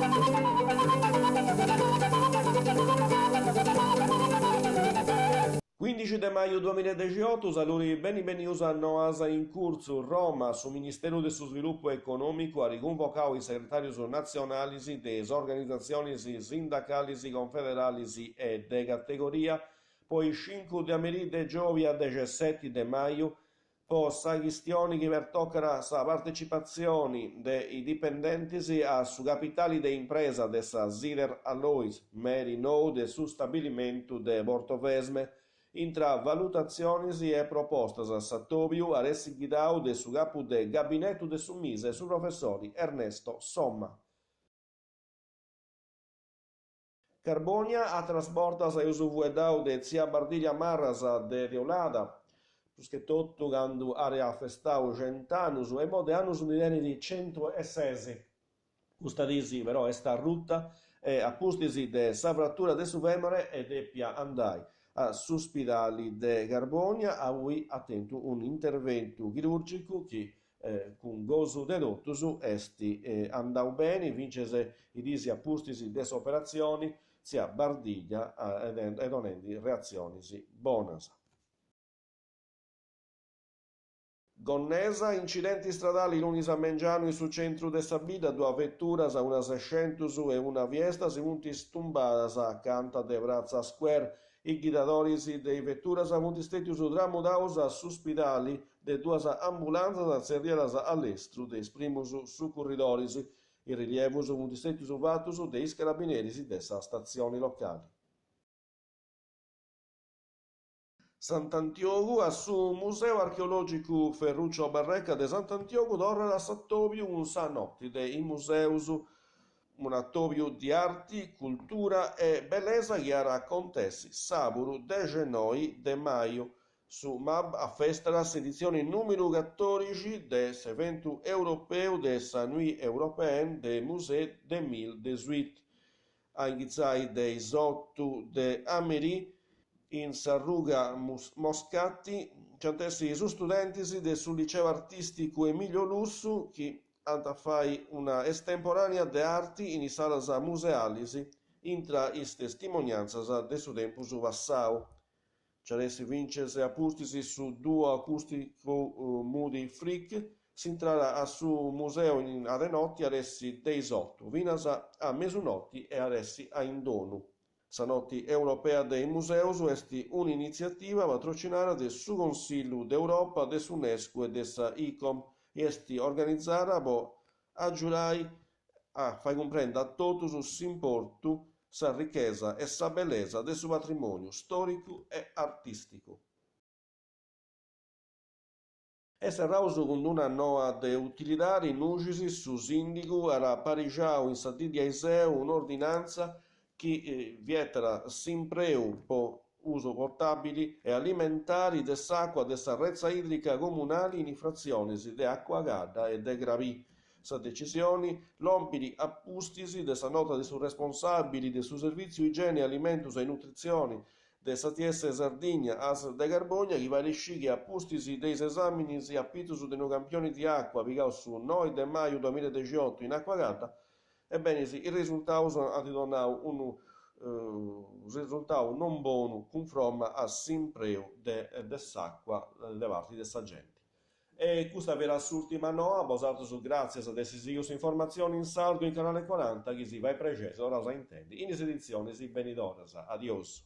15 de maju duamillaedexiotu, Saludi, beni benius a Noas in Curtzu. Roma, Su Ministeru de su Svilupu Econòmicu at cunvocau is segretàrius natzionalis de is organizatzionis sindacalis confederalis e de categoria po is cincu de a merì de giòbia dexesseti de maju Po sa chistioni chi pertocat sa partecipatzioni de is dipendentis a su capitali de impresa de sa Sider Alloys, meri nou de su stabilimentu de Portovesme, intra valutatzionis e propostas s'atòbiu at essi ghidau de su capu de gabinetu de su Mise, su professori Ernesto Somma. Carbònia, Àteras bortas eus fueddau de tzia Bardiglia Marras de Teulada, prus che totu candu at afestau cent'annus e imoi de annus ndi tenit centueses. Custa dis però est arruta e a pustis de sa fratura de su femore est dèpia andai a su spidali de Carbònia a ui at tentu un'interventu chirùrgicu chi Cun gosu de totus est andau beni, fintzes is diis a pustis de s'operatzioni, tzia Bardiglia est donendi reatzionis bonas. Gonnesa, incidenti istradali lunis a mengianu in su centru de sa bidda, duas veturas, una sescentus e una Fiesta si funt stumbadas acanta de Pratza Square. Is ghidadoris de is veturas funt stètius tramudaus a su spidali de duas ambulantzas tzerriadas a lestru de is primus sucurridoris. Is rilievus funt stètius fatus de is carabineris de sa statzioni locali. Sant'Antiogu, A su Museu Archeològicu Ferruccio Barreca de Sant'Antiogu torrat s'atòbiu cun sa Noti de is Museus, un'atòbiu di arti, cultura e bellesa chi at a acontessi sàburu dexennoi de maju Su MAB afestat s'editzioni nùmeru catòrixi de s'eventu europeu de sa Nuit Européenne des Musées deux mille dix-huit. A inghitzai de is otu de a merì, in s'arruga Moscati, nc'ant essi is studentis de su Liceu Artìsticu Emilio Lussu chi ant a fai una estemporànea de arti in is salas musealis intra is testimoniantzas de su tempus passau. Nc'at essi fintzes a pustis su duo acùsticu Moody Freak, s'intrada a su museu a de noti at essi de is otu finas a mesunoti e at essi a indonu. Sa Noti Europea de is Museus est un'initziativa patrocinada de su Consillu de Europa, de s'Unesco e de sa ICOM e est organizada po agiudai a fai cumprendi a totus s'importu, sa richesa e sa bellesa de su patrimòniu stòricu e artìsticu. E serraus cun d'una noa de utilidadi, in Nuxis su sìndigu at aparixau in sa dì de aiseu un'ordinantza chi vietat s'impreu po usu potàbili e alimentari de s'àcua de sa retza ìdrica comunali in is fratzionis de Acuacadda e de Crabì. Sa decisioni lompit a pustis de sa nota de su responsàbili de su Servìtziu Igiene Alimentus e Nutritzioni de s'ATS Sardigna, ASL de Carbònia, chi fait sciri chi a pustis de is esàminis a pitzus de unu campioni di àcua pigau su noi de maju duamillaedexiotu in Acuacadda, ebbenis is risultaus ant donau unu risultau non bonu cunfroma a s'impreu de s'àcua de parti de sa genti. E custa fiat s'ùrtima noa, bosatrus gràtzias de essi sighiu s'informatzioni in sardu in Canale Quaranta, chi si fait prexeri torraus a intendi in is editzionis benidoras. Adiosu.